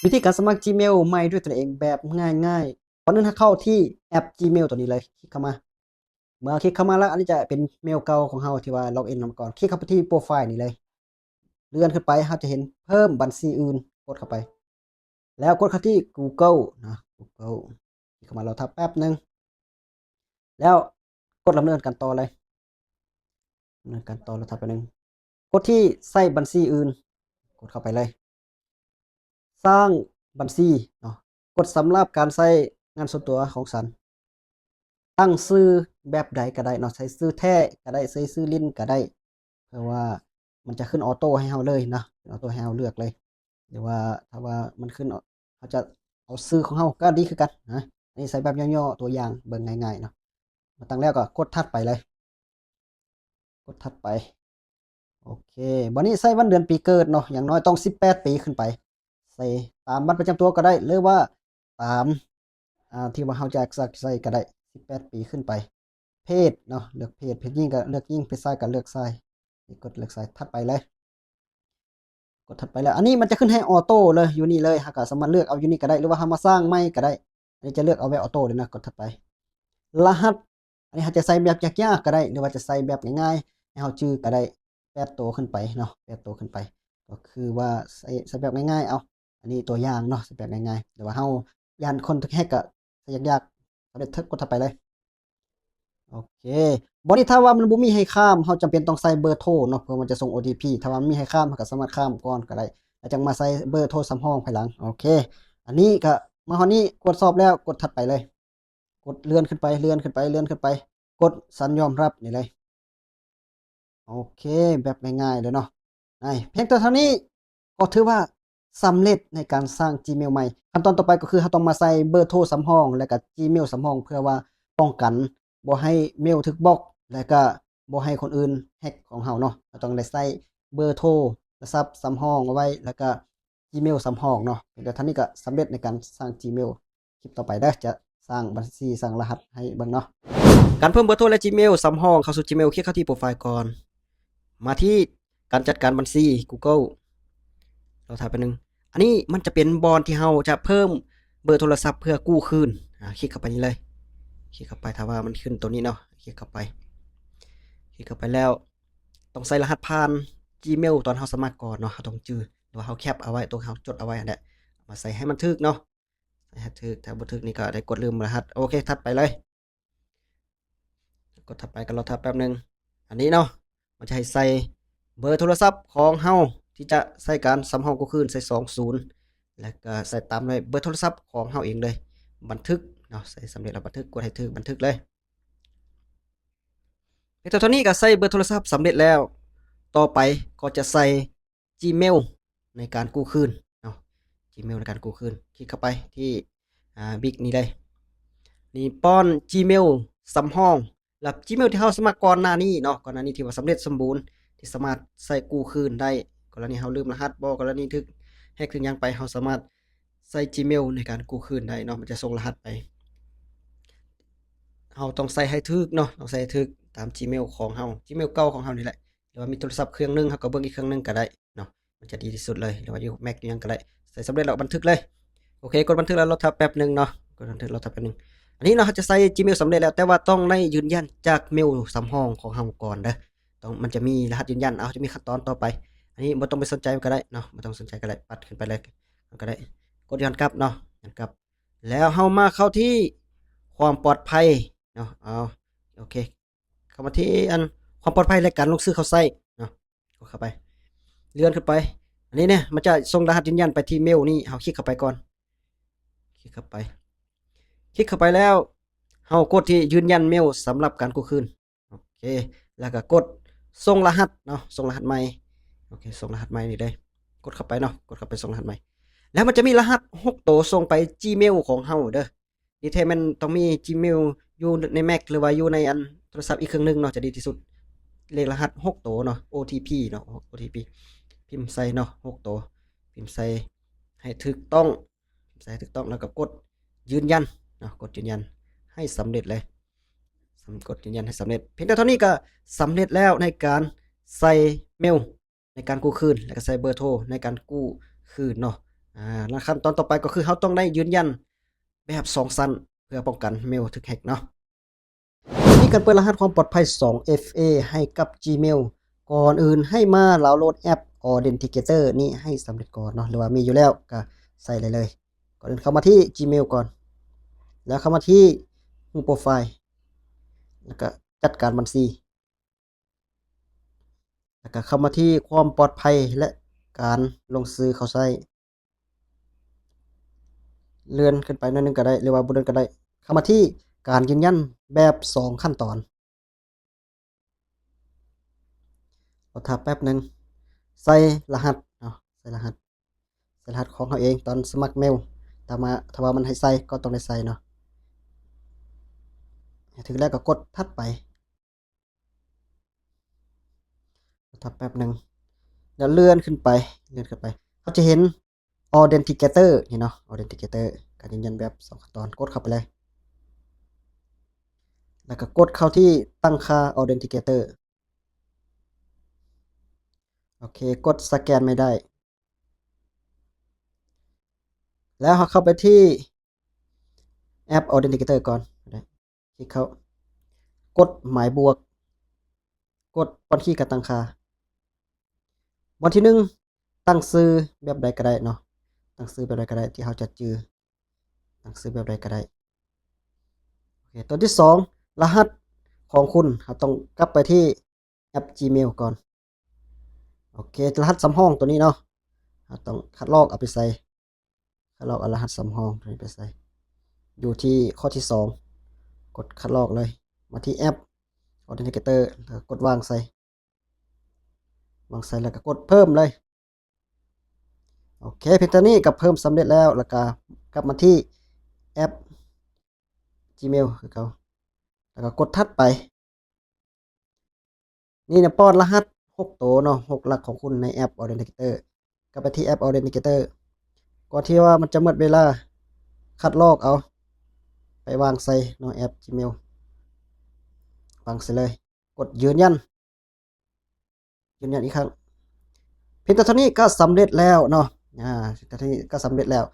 ວິທີການສະໝັກ Gmail ໃໝ່ດ້ວຍຕົນເອງແບບງ່າຍໆ. ກ່ອນອື່ນເຮົາເຂົ້າທີ່ແອັບ Gmail ຕົວນີ້ເລີຍ, ຄລິກເຂົ້າມາ. ເມື່ອຄລິກເຂົ້າມາແລ້ວ, ອັນນີ້ຈະເປັນເມວເກົ່າຂອງເຮົາທີ່ວ່າ log in ມາກ່ອນ. ຄລິກເຂົ້າໄປທີ່ໂປຣໄຟລ໌ນີ້ເລີຍ. ເລື່ອນຂຶ້ນໄປ, ເຮົາຈະເຫັນເພີ່ມບັນຊີອື່ນ, ກົດເຂົ້າໄປ. ແລ້ວກົດເຂົ້າທີ່ Google ນະ, Google ຄລິກເຂົ້າມາລໍຖ້າແປັບໜຶ່ງ ແລ້ວກົດດຳເນີນການຕໍ່ເລີຍ, ດຳເນີນການຕໍ່ລໍຖ້າແປັບໜຶ່ງ. ກົດທີ່ໃຊ້ບັນຊີອື່ນ, ກົດເຂົ້າໄປເລີຍ. ສ້າງບັນຊີເນາະ, ກົດສຳລັບການໃຊ້ງານສ່ວນຕົວຂອງສັນ. ຕັ້ງຊື່ແບບໃດກໍໄດ້ເນາະ, ໃສ່ຊື່ແທ້ກໍໄດ້, ໃສ່ຊື່ຫຼິ້ນກໍໄດ້, ເພາະວ່າມັນຈະຂຶ້ນອອໂຕ້ໃຫ້ເຮົາເລີຍນະ, ຂຶ້ນອອໂຕ້ໃຫ້ເຮົາເລືອກເລີຍ. ຫຼືວ່າຖ້າວ່າມັນຂຶ້ນ ເຮົາຈະເອົາຊື່ຂອງເຮົາກໍດີຄືກັນນະ. ອັນນີ້ໃສ່ແບບຫຍໍ້ໆ ຕົວຢ່າງເບິ່ງງ່າຍໆເນາະ. ມາຕັ້ງແລ້ວກໍກົດຖັດໄປເລີຍ, ກົດຖັດໄປ. ໂອເຄ, ບັດນີ້ໃສ່ວັນເດືອນປີເກີດເນາະ, ຢ່າງໜ້ອຍຕ້ອງສິບແປດປີຂຶ້ນໄປ. ໃສ່ຕາມບັດປະຈຳຕົວກໍໄດ້ ຫຼືວ່າຕາມ ອ່າ ທີ່ວ່າເຮົາຢາກໃສ່ກໍໄດ້, ສິບແປດປີຂຶ້ນໄປ. ເພດເນາະ, ເລືອກເພດ, ເພດຍິງກໍເລືອກຍິງ, ເພດຊາຍກໍເລືອກຊາຍ. ນີ້ກົດເລືອກຊາຍ, ຖັດໄປເລີຍ, ກົດຖັດໄປແລ້ວ. ອັນນີ້ມັນຈະຂຶ້ນໃຫ້ອອໂຕ້ເລີຍ, ຢູ່ນີ້ເລີຍ, ເຮົາກໍສາມາດເລືອກເອົາຢູ່ນີ້ກໍໄດ້ ຫຼືວ່າເຮົາມາສ້າງໃໝ່ກໍໄດ້. ອັນນີ້ຈະເລືອກເອົາແບບອອໂຕ້ເລີຍນະ, ກົດຖັດໄປ. ລະຫັດ ອັນນີ້ເຮົາຈະໃສ່ແບບຍາກໆກໍໄດ້ ຫຼືວ່າຈະໃສ່ແບບງ່າຍໆ ໃຫ້ເຮົາຈື່ກໍໄດ້, ແປດໂຕຂຶ້ນໄປເນາະ, ແປດໂຕຂຶ້ນໄປ. ກໍຄືວ່າໃສ່ ໃສ່ແບບງ່າຍໆເອົາ, ອັນນີ້ຕົວຢ່າງເນາະ, ໃສ່ແບບງ່າຍໆ. ຫຼືວ່າເຮົາຢ້ານຄົນຖືກແຮັກກໍໃສ່ຍາກໆ, ສຳເລັດ ກົດຖັດໄປເລີຍ. ໂອເຄ, ບັດນີ້ຖ້າວ່າມັນບໍ່ມີໃຫ້ຂ້າມ, ເຮົາຈຳເປັນຕ້ອງໃສ່ເບີໂທເນາະ, ເພື່ອມັນຈະສົ່ງໂອທີພີ. ຖ້າວ່າມັນມີໃຫ້ຂ້າມ, ເຮົາກໍສາມາດຂ້າມກ່ອນກໍໄດ້ ແລ້ວຈັ່ງມາໃສ່ເບີໂທສຳຮອງພາຍຫຼັງ. ໂອເຄ, ອັນນີ້ກໍມາຮອດນີ້, ກວດສອບແລ້ວ ກົດຖັດໄປເລີຍ. ກົດເລື່ອນຂຶ້ນໄປ, ເລື່ອນຂຶ້ນໄປ, ເລື່ອນຂຶ້ນໄປ, ກົດສັນຍອມຮັບນີ້ເລີຍ. ໂອເຄ, ແບບງ່າຍໆເລີຍເນາະ. ໃນ ພຽງແຕ່ເທົ່ານີ້ກໍຖືວ່າສຳເລັດໃນການສ້າງ Gmail ໃໝ່. ຂັ້ນຕອນຕໍ່ໄປກໍຄືເຮົາຕ້ອງມາໃສ່ເບີໂທສຳຮອງ ແລະກະ Gmail ສຳຮອງ ເພື່ອວ່າປ້ອງກັນບໍ່ໃຫ້ເມວຖືກບລັອກ ແລະກະບໍ່ໃຫ້ຄົນອື່ນແຮັກຂອງເຮົາເນາະ. ເຮົາຕ້ອງໄດ້ໃສ່ເບີໂທລະສັບສຳຮອງເອົາໄວ້ ແລະກະ Gmail ສຳຮອງເນາະ. ພຽງແຕ່ເທົ່ານີ້ກໍສຳເລັດໃນການສ້າງ Gmail. ຄລິບຕໍ່ໄປເດີ ຈະສ້າງບັນຊີ ສ້າງລະຫັດໃຫ້ເບິ່ງເນາະ. ການເພີ່ມເບີໂທ ແລະ Gmail ສຳຮອງເຂົ້າສູ່ Gmail ຄລິກເຂົ້າທີ່ໂປຣໄຟລ໌ກ່ອນ. ມາທີ່ການຈັດການບັນຊີ Google ລໍຖ້າແປັບໜຶ່ງ. ອັນນີ້ມັນຈະເປັນບ່ອນທີ່ເຮົາຈະເພີ່ມເບີໂທລະສັບເພື່ອກູ້ຄືນ. ອາ ຄລິກເຂົ້າໄປນີ້ເລີຍ. ຄລິກເຂົ້າໄປ ຖ້າວ່າມັນຂຶ້ນໂຕນີ້ເນາະ. ຄລິກເຂົ້າໄປ. ຄລິກເຂົ້າໄປແລ້ວ ຕ້ອງໃສ່ລະຫັດຜ່ານ Gmail ຕອນເຮົາສະໝັກກ່ອນເນາະ. ເຮົາຕ້ອງຈື່ ຫຼືວ່າເຮົາແຄັບເອົາໄວ້ ໂຕເຮົາຈົດເອົາໄວ້ຫັ້ນແຫຼະ. ມາໃສ່ໃຫ້ມັນຖືກເນາະ. ໃສ່ໃຫ້ຖືກ, ຖ້າບໍ່ຖືກນີ້ກໍໄດ້ກົດລືມລະຫັດ. ໂອເຄ, ຖັດໄປເລີຍ. ກົດຖັດໄປກໍລໍຖ້າແປັບໜຶ່ງ. ອັນນີ້ເນາະ, ມັນຈະໃຫ້ໃສ່ເບີໂທລະສັບຂອງເຮົາທີ່ຈະໃຊ້ການສຳຮອງກູ້ຄືນ, ໃສ່ສອງສູນ ແລ້ວກໍໃສ່ຕາມດ້ວຍເບີໂທລະສັບຂອງເຮົາເອງເລີຍ. ບັນທຶກເນາະ, ໃສ່ສຳເລັດແລ້ວບັນທຶກ, ກົດໃຫ້ຖືກ, ບັນທຶກເລີຍ. ເຮັດເທົ່ານີ້ກໍໃສ່ເບີໂທລະສັບສຳເລັດແລ້ວ. ຕໍ່ໄປກໍຈະໃສ່ Gmail ໃນການກູ້ຄືນເນາະ, Gmail ໃນການກູ້ຄືນ. ຄລິກເຂົ້າໄປທີ່ ອາ ບິກນີ້ເລີຍ. ນີ້ປ້ອນ Gmail ສຳຮອງ ແລະ Gmail ທີ່ເຮົາສະໝັກກ່ອນໜ້ານີ້ເນາະ, ກ່ອນໜ້ານີ້ທີ່ວ່າສຳເລັດສົມບູນ ທີ່ສາມາດໃຊ້ກູ້ຄືນໄດ້. ກໍລະນີເຮົາລືມລະຫັດບໍ, ກໍລະນີຖືກແຮັກຖືກຫຍັງໄປ, ເຮົາສາມາດໃຊ້ Gmail ໃນການກູ້ຄືນໄດ້ເນາະ, ມັນຈະສົ່ງລະຫັດໄປ. ເຮົາຕ້ອງໃສ່ໃຫ້ຖືກເນາະ, ຕ້ອງໃສ່ໃຫ້ຖືກຕາມ Gmail ຂອງເຮົາ, Gmail ເກົ່າຂອງເຮົານີ້ແຫຼະ. ຫຼືວ່າມີໂທລະສັບເຄື່ອງໜຶ່ງ ເຮົາກໍເບິ່ງອີກເຄື່ອງໜຶ່ງກໍໄດ້ເນາະ, ມັນຈະດີທີ່ສຸດເລີຍ. ຫຼືວ່າຢູ່ Mac ຢູ່ຫຍັງກໍໄດ້. ໃສ່ສຳເລັດແລ້ວບັນທຶກເລີຍ. ໂອເຄ, ກົດບັນທຶກແລ້ວລໍຖ້າແປັບໜຶ່ງເນາະ, ກົດບັນທຶກລໍຖ້າແປັບໜຶ່ງ. ອັນນີ້ເນາະ, ເຮົາຈະໃສ່ Gmail ສຳເລັດແລ້ວ, ແຕ່ວ່າຕ້ອງໄດ້ຢືນຢັນຈາກເມວສຳຮອງຂອງເຮົາກ່ອນເດີ. ຕ້ອງ ມັນຈະມີລະຫັດຢືນຢັນ, ເອົາ ຈະມີຂັ້ນຕອນຕໍ່ໄປ. ອັນນີ້ບໍ່ຕ້ອງໄປສົນໃຈມັນກໍໄດ້ເນາະ, ບໍ່ຕ້ອງສົນໃຈກໍໄດ້, ປັດຂຶ້ນໄປເລີຍ ມັນກໍໄດ້. ກົດຍ້ອນກັບເນາະ, ຍ້ອນກັບ. ແລ້ວເຮົາມາເຂົ້າທີ່ຄວາມປອດໄພເນາະ. ເອົາ ໂອເຄ. ເຂົ້າມາທີ່ອັນຄວາມປອດໄພ ແລະ ການລົງຊື່ເຂົ້າໃຊ້ເນາະ, ກົດເຂົ້າໄປ, ເລື່ອນຂຶ້ນໄປ. ອັນນີ້ເນຍ ມັນຈະສົ່ງລະຫັດຢືນຢັນໄປທີ່ເມວນີ້, ເຮົາຄລິກເຂົ້າໄປກ່ອນ, ຄລິກເຂົ້າໄປ. ຄລິກເຂົ້າໄປແລ້ວ ເຮົາກົດທີ່ຢືນຢັນເມວສຳລັບການກູ້ຄືນ. ໂອເຄ, ແລ້ວກໍກົດສົ່ງລະຫັດເນາະ, ສົ່ງລະຫັດໃໝ່. ໂອເຄ, ສົ່ງລະຫັດໃໝ່ນີ້ເລີຍ, ກົດເຂົ້າໄປເນາະ, ກົດເຂົ້າໄປສົ່ງລະຫັດໃໝ່. ແລ້ວມັນຈະມີລະຫັດຫົກໂຕສົ່ງໄປ Gmail ຂອງເຮົາເດີ. ດີແທ້ແມ່ນຕ້ອງມີ Gmail ຢູ່ໃນ Mac ຫຼືວ່າຢູ່ໃນອັນໂທລະສັບອີກເຄື່ອງໜຶ່ງເນາະ ຈະດີທີ່ສຸດ. ເລກລະຫັດຫົກໂຕເນາະ, ໂອທີພີເນາະ, ໂອທີພີ ພິມໃສ່ເນາະ ຫົກໂຕ, ພິມໃສ່ໃຫ້ຖືກຕ້ອງ, ພິມໃສ່ໃຫ້ຖືກຕ້ອງ ແລ້ວກໍກົດຢືນຢັນເນາະ, ກົດຢືນຢັນໃຫ້ສຳເລັດເລີຍ, ກົດຢືນຢັນໃຫ້ສຳເລັດ. ພຽງແຕ່ເທົ່ານີ້ກໍສຳເລັດແລ້ວໃນການໃສ່ເມວ ໃນການກູ້ຄືນ ແລ້ວກໍໃສ່ເບີໂທໃນການກູ້ຄືນເນາະ. ອ່າ ແລະຂັ້ນຕອນຕໍ່ໄປກໍຄືເຮົາຕ້ອງໄດ້ຢືນຢັນແບບສອງຊັ້ນ ເພື່ອປ້ອງກັນເມວຖືກແຮັກເນາະ. ມີການເປີດລະຫັດຄວາມປອດໄພສອງເອັຟເອໃຫ້ກັບ Gmail. ກ່ອນອື່ນໃຫ້ມາດາວໂຫຼດແອັບ Authenticator ນີ້ໃຫ້ສຳເລັດກ່ອນເນາະ ຫຼືວ່າມີຢູ່ແລ້ວກໍໃສ່ໄດ້ເລີຍ. ກ່ອນອື່ນເຂົ້າມາທີ່ Gmail ກ່ອນ ແລ້ວເຂົ້າມາທີ່ New Profile ແລ້ວກໍຈັດການບັນຊີ ແລ້ວກໍເຂົ້າມາທີ່ຄວາມປອດໄພ ແລະ ການລົງຊື່ເຂົ້າໃຊ້. ເລື່ອນຂຶ້ນໄປໜ້ອຍໜຶ່ງກໍໄດ້ ຫຼືວ່າບໍ່ເລື່ອນກໍໄດ້. ເຂົ້າມາທີ່ການຢືນຢັນແບບສອງຂັ້ນຕອນ. ລໍຖ້າແປັບໜຶ່ງ. ໃສ່ລະຫັດເນາະ ໃສ່ລະຫັດ ໃສ່ລະຫັດຂອງເຮົາເອງຕອນສະໝັກເມວ. ຖ້າມາ ຖ້າວ່າມັນໃຫ້ໃສ່ກໍຕ້ອງໄດ້ໃສ່ເນາະ. ຖືກແລ້ວກໍກົດຖັດໄປ. ຖ້າແປັບໜຶ່ງ ແລ້ວເລື່ອນຂຶ້ນໄປ ເລື່ອນຂຶ້ນໄປ ເຮົາຈະເຫັນ Authenticator ນີ້ເນາະ Authenticator ການຢືນຢັນແບບສອງຂັ້ນຕອນ. ກົດເຂົ້າໄປເລີຍ ແລ້ວກໍກົດເຂົ້າທີ່ຕັ້ງຄ່າ Authenticator. ໂອເຄ ກົດສະແກນໄມ່ໄດ້ ແລ້ວເຮົາເຂົ້າໄປທີ່ແອັບ Authenticator ກ່ອນ. ຄລິກເຂົ້າ ກົດໝາຍບວກ ກົດປ້ອນຄີການຕັ້ງຄ່າ. ບ່ອນທີໜຶ່ງ ຕັ້ງຊື່ແບບໃດກໍໄດ້ເນາະ ຕັ້ງຊື່ແບບໃດກໍໄດ້ທີ່ເຮົາຈະຈື່ ຕັ້ງຊື່ແບບໃດກໍໄດ້. ໂອເຄ ຕົວທີສອງ ລະຫັດຂອງຄຸນ ເຮົາຕ້ອງກັບໄປທີ່ແອັບ Gmail ກ່ອນ. ໂອເຄ ລະຫັດສຳຮອງຕົວນີ້ເນາະ ເຮົາຕ້ອງຄັດລອກເອົາໄປໃສ່ ຄັດລອກເອົາລະຫັດສຳຮອງຕົວນີ້ໄປໃສ່ ຢູ່ທີ່ຂໍ້ທີສອງ ກົດຄັດລອກເລີຍ. ມາທີ່ແອັບ Authenticator ແລ້ວກໍກົດວາງໃສ່ ວາງໃສ່ແລ້ວກໍກົດເພີ່ມເລີຍ. ໂອເຄ ພຽງເທົ່ານີ້ກໍເພີ່ມສຳເລັດແລ້ວ. ແລ້ວກໍກັບມາທີ່ແອັບ Gmail ຄືເກົ່າ ແລ້ວກໍກົດຖັດໄປ. ນີ້ນະ ປ້ອນລະຫັດຫົກໂຕເນາະ ຫົກຫຼັກຂອງຄຸນໃນແອັບ Authenticator. ກັບໄປທີ່ແອັບ Authenticator ກ່ອນທີ່ວ່າມັນຈະໝົດເວລາ. ຄັດລອກເອົາໄປວາງໃສ່ເນາະ ແອັບ Gmail ວາງໃສ່ເລີຍ. ກົດຢືນຢັນ ຢືນຢັນອີກຄັ້ງ. ພຽງແຕ່ເທົ່ານີ້ກໍສຳເລັດແລ້ວເນາະ ອາ ເທົ່ານີ້ກໍສຳເລັດແລ້ວ.